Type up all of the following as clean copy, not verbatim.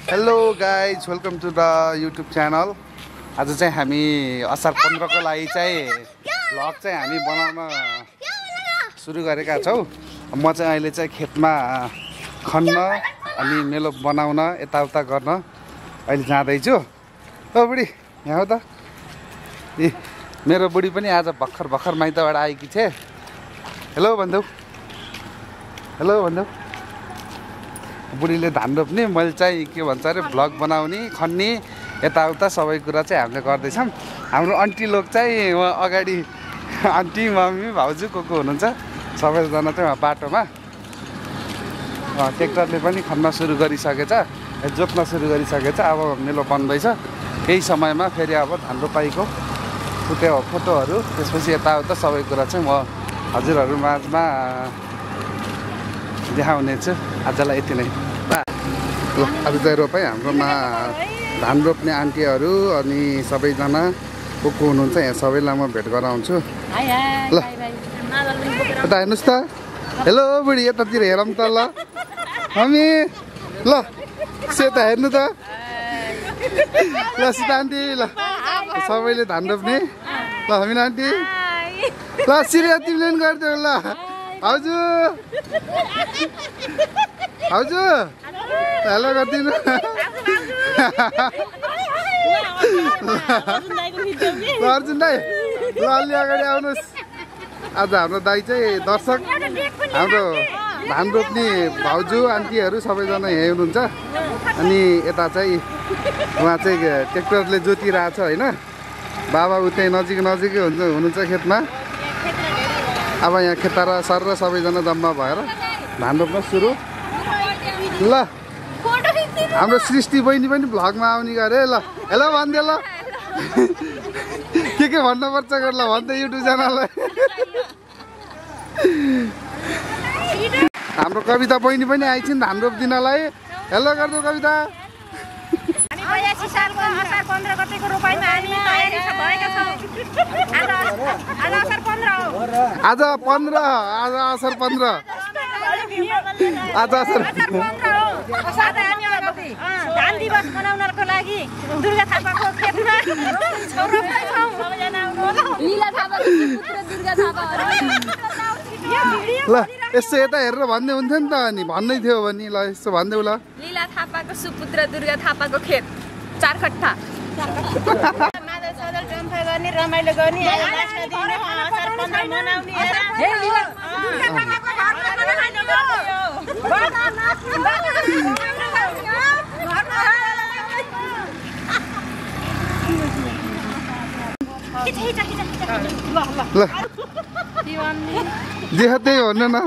Hello guys, welcome to the YouTube channel. आज चाहिँ हामी असार 15 को लागि चाहिँ भ्लग चाहिँ हामी बनाउन सुरु गरेका छौँ। म चाहिँ अहिले चाहिँ खेतमा खन्न अनि मेलो बनाउन यताउता गर्न अहिले जाँदैछु। ओ बुढी यहाँ हो त। ए मेरो बुढी पनि आज भर्खर माइतबाट आएकी थिए। Hello भन्देऊ, hello भन्देऊ। बुढीले धान रोप्ने, मैले चाहिँ के भन्छ अरे भ्लग बनाउने, खन्ने यताउता सबै कुरा चाहिँ हामीले गर्दैछौँ। हाम्रो आन्टी लोग चाहिँ वहाँ अगाडि आन्टी मम्मी भाउजू को हुनुहुन्छ सबैजना चाहिँ वहाँ बाटोमा। ट्र्याक्टरले पनि खन्न सुरु गरिसकेछ, जोत्न सुरु गरिसकेछ। अब मेलो बन्दैछ। केही समयमा फेरि अब धान रोपाइको फोटोहरू त्यसपछि यताउता सबै कुरा चाहिँ म हजुरहरू माझमा देखाउनेछु। आजलाई यति नै। ल अब चाहिँ रोपाइ हाम्रोमा धान रोप्ने आन्टीहरू अनि सबैजना को हुनुहुन्छ यहाँ सबैलाई म भेट गराउँछु। ल यता हेर्नुहोस् त। हेलो बुढी यतातिर हेरौँ त। ल मम्मी ल सेता हेर्नु त। ल सीता आन्टी ल सबैले धान रोप्ने। ल हामी आन्टी ल सिरिया तिमीले पनि गरिदेऊ। ल हजुर हजुर हेलो गरिदिनु। अर्जुन दाई ल अलि अगाडि आउनुहोस्। आज हाम्रो दाई चाहिँ दर्शक, हाम्रो धान रोप्ने भाउजू आन्टीहरू सबैजना यहीँ हुनुहुन्छ। अनि यता चाहिँ उहाँ चाहिँ ट्र्याक्टरले जोतिरहेछ होइन। बाबा उतै नजिकै हुनुहुन्छ खेतमा। अब यहाँ खेतारा सर र सबैजना जम्मा भएर धान रोप्न सुरु। ल हाम्रो सृष्टि बहिनी पनि भ्लगमा आउने गरे। ल हेलो भनिदियो। ल के भन्नुपर्छ गर ल भन्दै युट्युब च्यानललाई। हाम्रो कविता बहिनी पनि आइछन् धान रोप्दिनलाई। हेलो गरिदेऊ कविता। आज 15 आज असार 15 आज असार धान दिवस मनाउनको लागि दुर्गा थापाको खेतमा लीला थापाको पुत्र दुर्गा थापा। ल यसो यता हेरेर भन्दै हुन्थ्यो नि त। अनि भन्दै थियो भने ल यसो भन्देऊ। ल लीला थापाको सुपुत्र दुर्गा थापाको खेत 4 कट्ठा। मादल सदल जम्फा गर्ने, रमाइलो गर्ने, लास्ट दिन असार 15 मनाउने। हे लीला दुर्गा थापाको घरमा रमाइलो ल जे त्यही भन्नु न।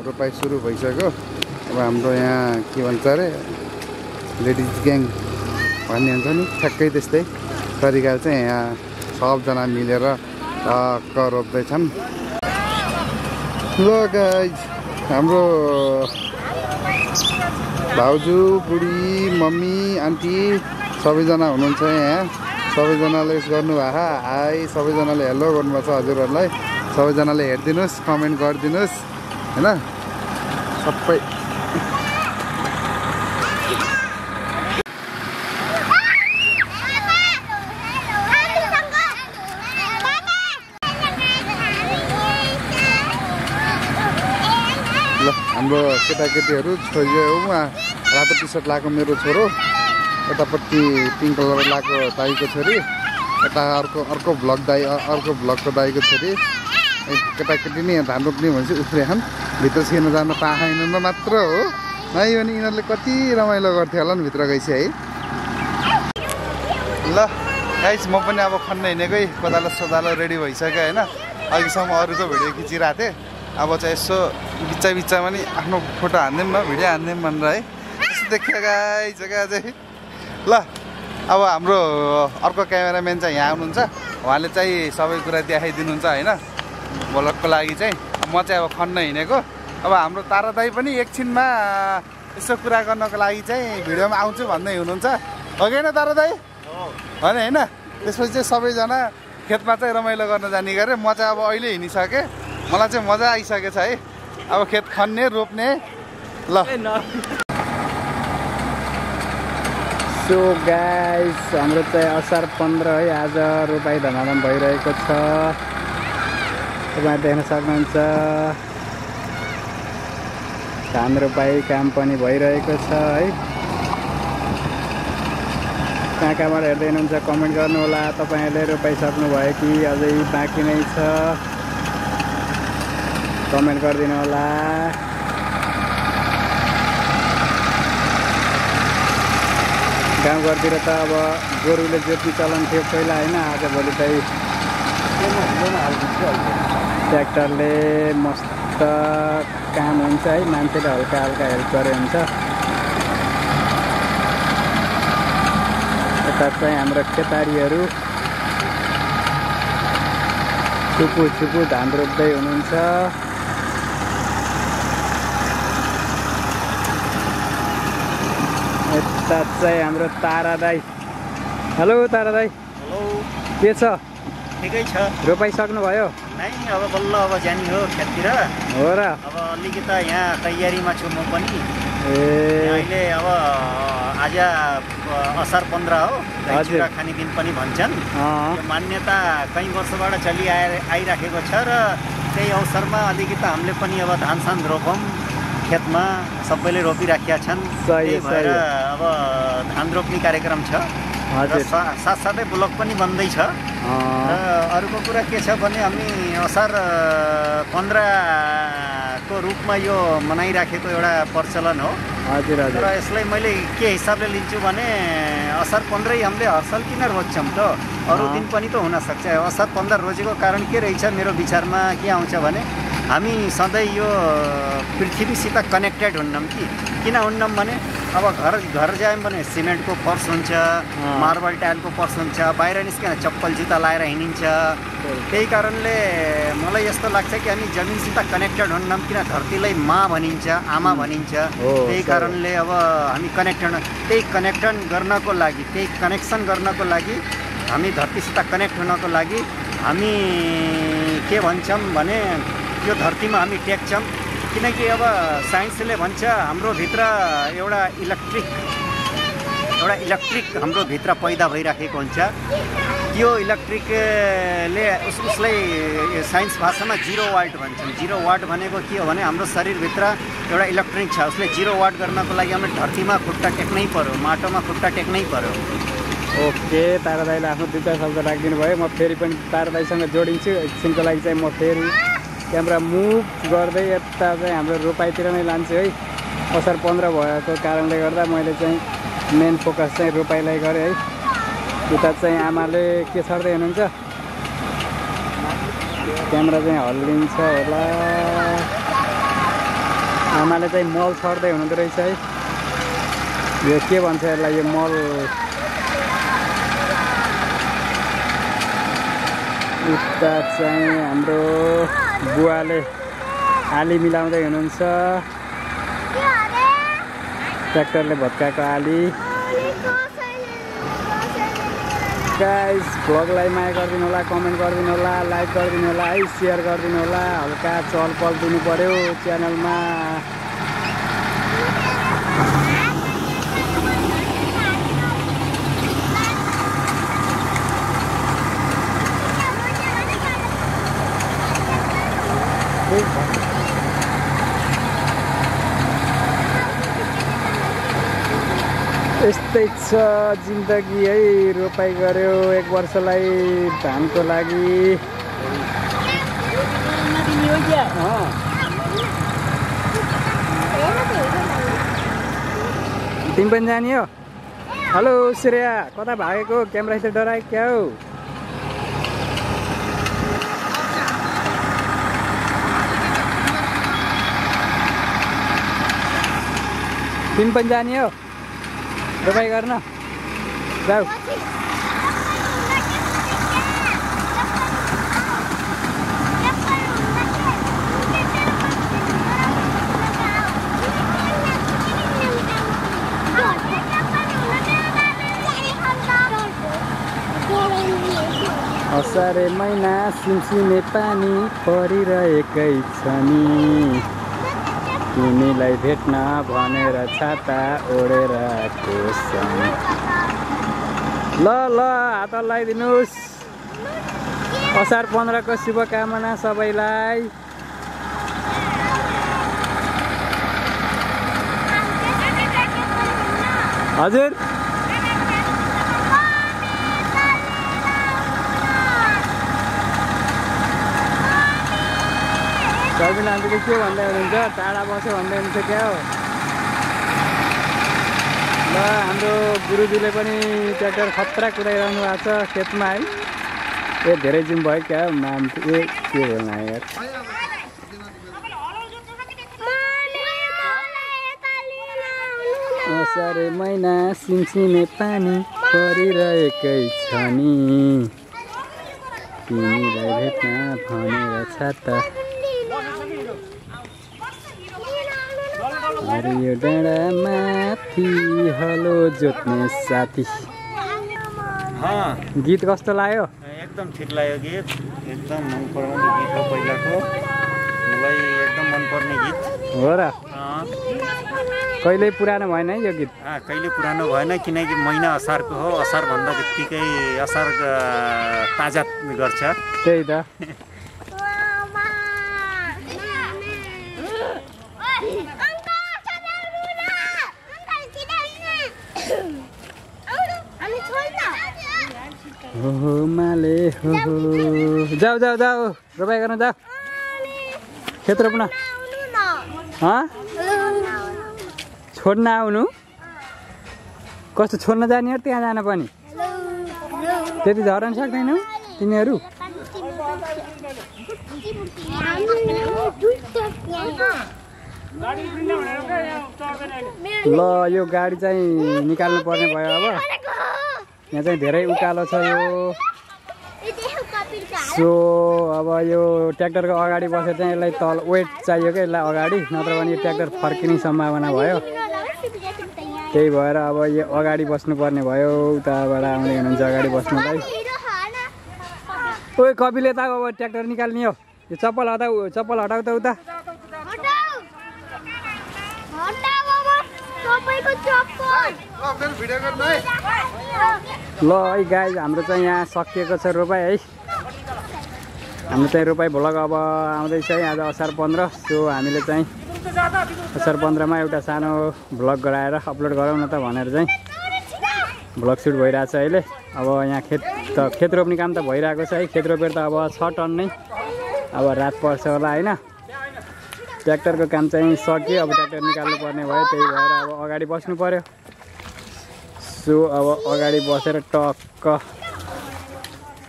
रोपाइ सुरु भइसक्यो। अब हाम्रो यहाँ के भन्छ अरे लेडिज ग्याङ भन्ने हुन्छ नि, ठ्याक्कै त्यस्तै तरिकाले चाहिँ यहाँ सबजना मिलेर टक्क रोप्दैछन्। ल गाइज हाम्रो भाउजू बुढी मम्मी आन्टी सबैजना हुनुहुन्छ यहाँ। सबैजनाले गर्नुभएको हाई, सबैजनाले हेलो गर्नुभएको छ हजुरहरूलाई। सबैजनाले हेरिदिनुहोस्, कमेन्ट गरिदिनुहोस् होइन सबै। ल हाम्रो केटाकेटीहरू छोरी उहाँ रातो टी सर्ट लगाएको मेरो छोरो, यतापट्टि पिङ्क कलर लगाएको दाईको छोरी, यता अर्को भ्लगको दाईको छोरी। केटाकेटी नै धान रोप्ने भनेपछि उफ्रिहान भित्र छिर्न जान पाएन मात्र हो नै भने यिनीहरूले कति रमाइलो गर्थ्यो होला नि भित्र गइसक्यो है। ल गाइस म पनि अब खन्न हिँडेकै कोदालो रेडी भइसक्यो होइन। अघिसम्म अरूको भिडियो खिचिरहेको थिएँ। अब चाहिँ यसो बिच्चामा नि आफ्नो फोटो हान्दिउँ न, भिडियो हान्दिउँ भनेर है यसो देखियो गाइस जग्गा चाहिँ। ल अब हाम्रो अर्को क्यामेराम्यान चाहिँ यहाँ आउनुहुन्छ। उहाँले चाहिँ सबै कुरा देखाइदिनुहुन्छ होइन भ्लगको लागि चाहिँ। म चाहिँ अब खन्न हिँडेको। अब हाम्रो तारा दाई पनि एकछिनमा यसो कुरा गर्नको लागि चाहिँ भिडियोमा आउँछु भन्दै हुनुहुन्छ। हो कि होइन तारा दाई? भने होइन त्यसपछि चाहिँ सबैजना खेतमा चाहिँ रमाइलो गर्न जाने गरे। म चाहिँ अब अहिले हिँडिसकेँ। मलाई चाहिँ मजा आइसकेछ है। अब खेत खन्ने रोप्ने ल। सो गाइस हाम्रो चाहिँ असार 15 है आज रोपाई धमाधम भइरहेको छ। तपाईँ देख्न सक्नुहुन्छ धान रोपाई काम पनि भइरहेको छ है। कहाँ कहाँबाट हेर्दै हुनुहुन्छ कमेन्ट गर्नु होला। तपाईहरुले रोपाई सक्नुभयो कि अझै बाँकी नै छ कमेन्ट गरिदिनु होला। गाउँघरतिर त अब गोरुले जोत्ने चलन थियो पहिला हैन। आजभोलि चाहिँ ट्र्याक्टरले मस्त काम हुन्छ है। मान्छेले हल्का हल्का हेल्प गरे हुन्छ। यता चाहिँ हाम्रो खेतारीहरू छुपु छुपु धान रोप्दै हुनुहुन्छ। यता चाहिँ हाम्रो तारा दाई। हेलो तारा दाई। हेलो के छ? ठिकै छ। रोपाई सक्नुभयो? नै अब बल्ल अब जाने हो खेततिर। हो र? अब अलिकति यहाँ तयारीमा छु म पनि। अहिले अब आज असार 15 हो। दही खाने दिन पनि भन्छन्। यो मान्यता कई वर्षबाट आइराखेको छ र त्यही अवसरमा अलिकति हामीले पनि अब धान सान रोपौँ खेतमा। सबैले रोपिराखेका छन्। त्यही भएर अब धान रोप्ने कार्यक्रम छ। साथसाथै ब्लग पनि बन्दैछ। र अरूको कुरा के छ भने हामी असार 15 को रूपमा यो मनाइराखेको एउटा प्रचलन हो। हजुर हजुर। र यसलाई मैले के हिसाबले लिन्छु भने असार 15 हामीले हर साल किन रोज्छौँ त? अरू दिन पनि त हुनसक्छ। असार 15 रोजेको कारण के रहेछ मेरो विचारमा के आउँछ भने हामी सधैँ यो पृथ्वीसित कनेक्टेड हुन्नौँ कि किन हुन्नौँ भने अब घर जायौँ भने सिमेन्टको फर्स हुन्छ, मार्बल टाइलको फर्स हुन्छ, बाहिर निस्केर चप्पल जुत्ता लाएर हिँडिन्छ। त्यही कारणले मलाई यस्तो लाग्छ कि हामी जमिनसित कनेक्टेड हुन्नौँ किन धरतीलाई माँ भनिन्छ, आमा भनिन्छ। त्यही कारणले अब हामी त्यही कनेक्सन गर्नको लागि हामी धरतीसित कनेक्ट हुनको लागि हामी के भन्छौँ भने यो धरतीमा हामी टेक्छौँ। किनकि अब साइन्सले भन्छ हाम्रो भित्र एउटा इलेक्ट्रिक हाम्रो भित्र पैदा भइराखेको हुन्छ। त्यो इलेक्ट्रिकले उसलाई साइन्स भाषामा 0 वाट भन्छन्। 0 वाट भनेको के हो भने हाम्रो शरीरभित्र एउटा इलेक्ट्रिक छ। उसले 0 वाट गर्नको लागि हामीले धरतीमा खुट्टा टेक्नै पर्यो, माटोमा खुट्टा टेक्नै पर्यो। ओके, तारा दाइले आफ्नो 2 शब्द राखिदिनु भयो। म फेरि पनि तारा दाइसँग जोडिन्छु। एकछिनको लागि चाहिँ म फेरि क्यामेरा मुभ गर्दै यता चाहिँ हाम्रो रोपाइतिर नै लान्छु है। असार 15 भएको कारणले गर्दा मैले चाहिँ मेन फोकस चाहिँ रोपाइलाई गरेँ है। उता चाहिँ आमाले के छर्दै हुनुहुन्छ? क्यामेरा चाहिँ हल्लिन्छ होला। आमाले चाहिँ मल छर्दै हुनुहुँदो रहेछ है। यो के भन्छ यसलाई? यो मल उता चाहिँ हाम्रो बुवाले आली मिलाउँदै हुनुहुन्छ। ट्र्याक्टरले भत्काएको आली। गाइस भ्लगलाई माया गरिदिनु होला, कमेन्ट गरिदिनु होला, लाइक गरिदिनु होला है, सेयर गरिदिनु होला। हल्का चहलपहल दिनु पर्यो च्यानलमा। यस्तै छ जिन्दगी है। रोपाई गर्यो 1 वर्षलाई धानको लागि। तिमी पनि जाने हो? हेलो श्रेया, कता भागेको? क्यामेरासित डरायो क्या हो? तिमी पनि जाने हो रोपाई गर्न? जाऊ। असारे महिना सिमसिमे पानी परिरहेकै छ नि तिमीलाई भेट्न भनेर छाता ओढेर आएको ल हात लगाइदिनुहोस् असार 15 को शुभकामना सबैलाई हजुर सर्बिन आन्टीले के भन्दै हुनुहुन्छ टाढा बस्यो भन्दै हुनुहुन्छ क्या हो ल हाम्रो गुरुजीले पनि ट्र्याक्टर खतरा कुदाइरहनु भएको छ खेतमा है ए धेरै जिम भयो क्या मान्छे ए के बोल्नु यार असारे महिना सिमसिमे पानी परिरहेकै छ नि तिमीलाई भेट्न भनेर छाता हरियो डाँडा माथि हलो जोत्ने साथी गीत कस्तो लाग्यो एकदम ठिक लाग्यो गीत एकदम मन पराउने गीत हो पहिलाको मलाई एकदम मन पर्ने गीत हो र कहिल्यै पुरानो भएन है यो गीत कहिले पुरानो भएन किनकि महिना असारको हो असार भन्दा बित्तिकै असार ताजा गर्छ त्यही त हो माले हो जाऊ रोपाइ गर्न जाऊ खेत रोप्न छोड्न आउनु कस्तो छोड्न जाने हो त्यहाँ जान पनि त्यति झर्न सक्दैनौ तिमीहरू ल यो गाडी चाहिँ निकाल्नु पर्ने भयो अब यहाँ चाहिँ धेरै उकालो छ यो सो अब यो ट्र्याक्टरको अगाडि बसेर चाहिँ यसलाई तल वेट चाहियो क्या यसलाई अगाडि नत्र भने यो ट्र्याक्टर फर्किने सम्भावना भयो त्यही भएर अब यो अगाडि बस्नुपर्ने भयो उताबाट आउँदै हुनुहुन्छ अगाडि बस्नुलाई ओए कपिले त अब ट्र्याक्टर निकाल्ने हो यो चप्पल हटाउ त उता ल है गाइज हाम्रो चाहिँ यहाँ सकिएको छ रोपाइ है हाम्रो चाहिँ रोपाइ भ्लग अब आउँदैछ है आज असार 15 सो हामीले चाहिँ असार 15 मा एउटा सानो भ्लग गराएर अपलोड गरौँ न त भनेर चाहिँ भ्लग सुट भइरहेछ अहिले अब यहाँ खेत रोप्ने काम त भइरहेको छ है खेत रोपेर त अब 6 टन नै अब रात पर्छ होला हैन ट्र्याक्टरको काम चाहिँ सक्यो अब ट्र्याक्टर निकाल्नु पर्ने भयो त्यही भएर अब अगाडि बस्नु पर्यो सो अब अगाडि बसेर टक्क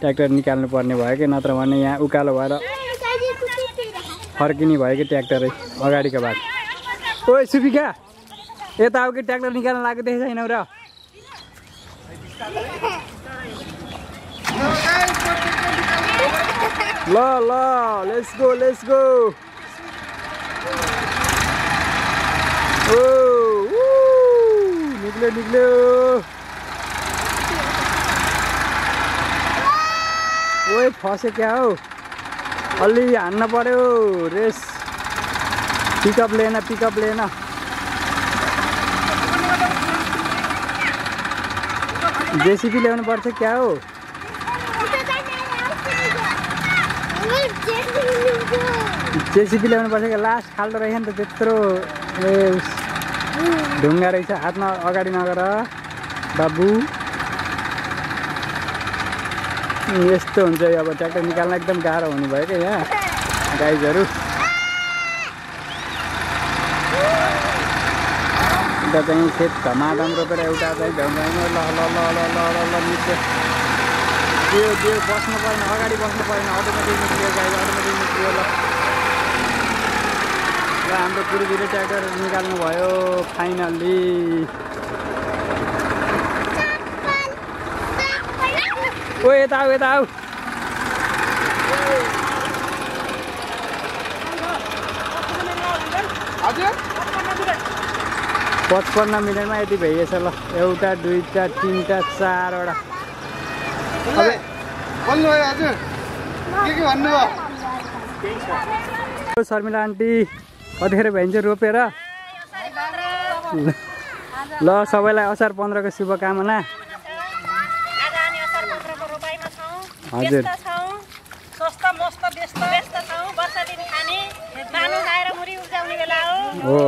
ट्र्याक्टर निकाल्नु पर्ने भयो कि नत्र भने यहाँ उकालो भएर फर्किने भयो कि ट्र्याक्टरै अगाडिको भाग ओए सुपिका यता आऊ कि ट्र्याक्टर निकाल्न लागेको देखेको छैनौ र ल लेट्स गो ओ निक्ल्यो ओए फस्यो क्या हो अलि हान्न पर्यो रेस पिकअप लिएन जेसीबी ल्याउनु पर्छ क्या हो जेसीबी ल्याउनु पर्छ क्या लास्ट खाल्डो रहेछ नि त त्यत्रो ढुङ्गा रहेछ हातमा अगाडि नगर बाबु यस्तो हुन्छ अब ट्र्याक्टर निकाल्न एकदम गाह्रो हुने भयो क्या यहाँ गाइजहरू उता चाहिँ खेत धमाधम रोपेर एउटा चाहिँ भ्याउनु ल निस्क्यो त्यो बस्नु परेन अगाडि बस्नु परेन अटोमेटिक निस्क्यो गाइज अटोमेटिक निस्क्यो ल हाम्रो गुरुजीले ट्र्याक्टर निकाल्नु भयो फाइनल्ली ओ यता आऊ हजुर 55 मिनटमा यति भइएछ ल एउटा दुईटा तिनटा चारवटा बोल्नुभयो हजुर के भन्नुभयो शर्मिला आन्टी कतिखेर भइन्छ रोपेर ल सबैलाई असार 15 को शुभकामना हजुर स्वस्थ मस्त व्यस्त छौँ वर्ष दिन खाने मानु खाएर मुरी उब्जाउने बेला हो हो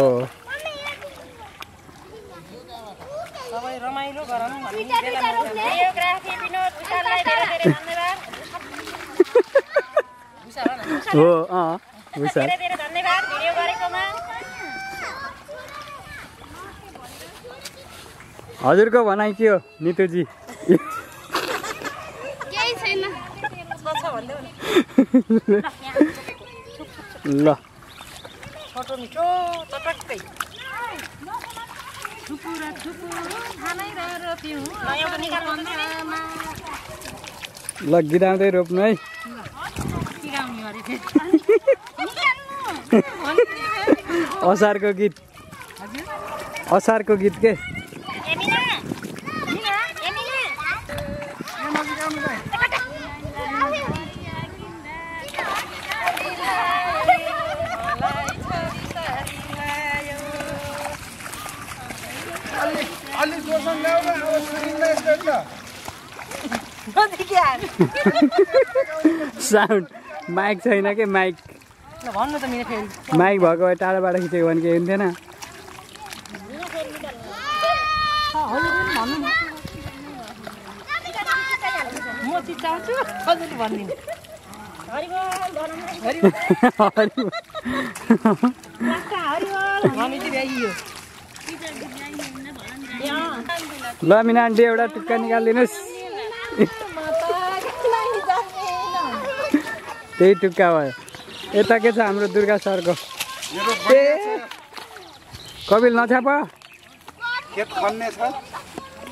सबै रमाइलो गरौँ भन्ने बेला भिडियोग्राफी विनोद भुषाललाई धेरै धेरै धन्यवाद हो भुषाल धेरै धेरै धन्यवाद भिडियो गरेकोमा हजुरको भनाइ के हो नितुजी केही छैन ल छोटो मिठो चटक्कै ल गिराउँदै रोप्नु है असारको गीत के अलि जोसँग गाउन अब सुनिँदा यस्तो साउन्ड माइक छैन के माइक भन्नु त मेरो फेरि माइक भएको भए टाढाबाट खिचेको भने केही हुन्थेन म चिचाउँछु हजुर भनिदिनु ल मिना आन्टी एउटा टुक्का निकालिदिनुहोस् त्यही टुक्का भयो यता के छ हाम्रो दुर्गा सरको ए कपिल नछाप खेत खन्ने छ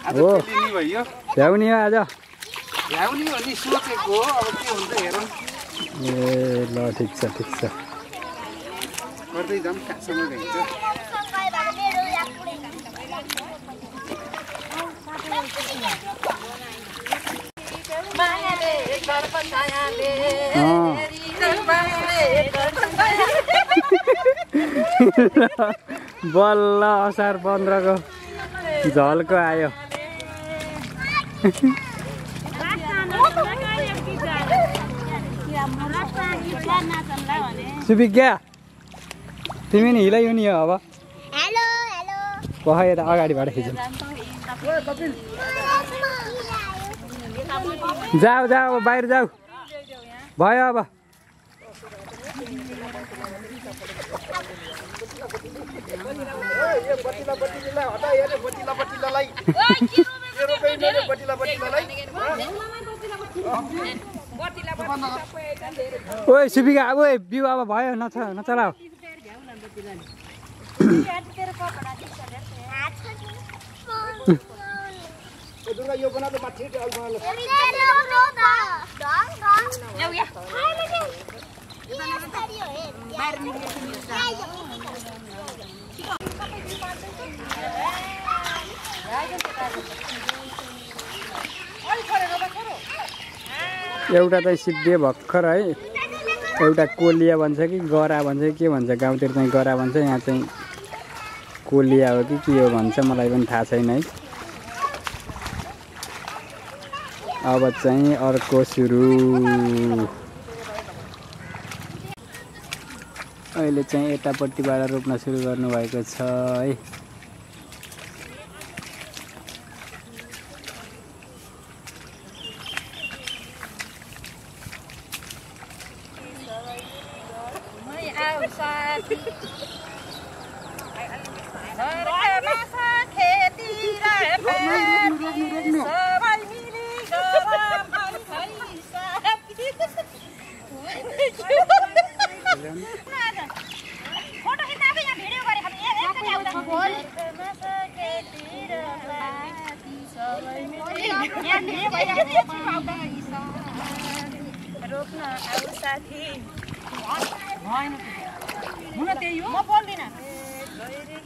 आज हो। लिने भयो भ्याउने हो आज ल्याउने भन्ने सोचेको हो अब के हुन्छ हेरौँ ए ल ठिक छ गर्दै जाऊँ कहाँसम्म भइन्छ बल्ल असार 15 को झल्को आयो सुविज्ञा तिमी नि हिलाइयो नि अब पख यता अगाडिबाट खिचौँ जाऊ बाहिर जाऊ भयो अब ओए सुबिका ओए बिउ अब भयो नचलाऊ यो बना तो ठीक है एउटा चाहिँ सिद्धे भर्खर है एउटा कोलिया भन्छ कि गरा भन्छ कि के भन्छ गाउँतिर चाहिँ गरा भन्छ यहाँ चाहिँ कोलिया हो कि के हो भन्छ मलाई पनि थाहा छैन है अब चाहिँ अर्को सुरु अहिले चाहिँ यतापट्टिबाट रोप्न सुरु गर्नुभएको छ है रोप्न आऊ साथी भएन हुन त्यही हो म बोल्दिनँ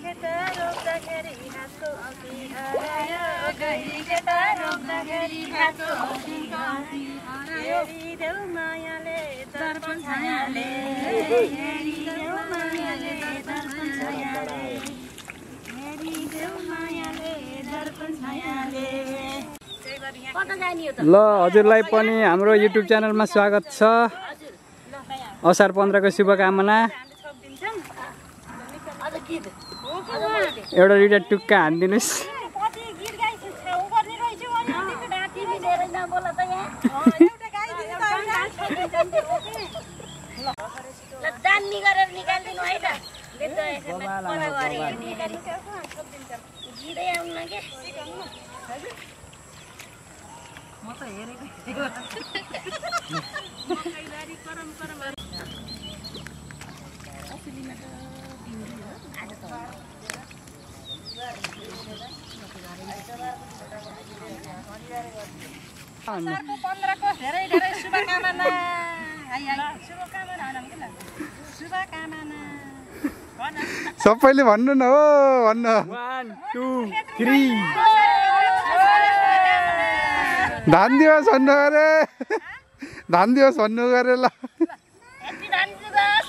खेत रोप्दाखेरि हातको औँठी हरायो गही खेत रोप्दाखेरि हातको औँठी हेरिदेऊ मायाले दर्पण छायाले हेरिदेऊ मायाले दर्पण छायाले हेरिदेऊ मायाले दर्पण छायाले। ल हजुरलाई पनि हाम्रो युट्युब च्यानलमा स्वागत छ। असार 15 को शुभकामना। एउटा दुईटा टुक्का हानिदिनुहोस्। दानी गरेर निकाल्दिनु है त गिरै आउन के म त हेरेको असारको 15 को धेरै धेरै शुभकामना। शुभकामना सबैले भन्नु न हो भन्नु। 1 2 3 धान दिवस भन्नु गरे धान दिवस भन्नु गरे ल। हेप्पी धान दिवस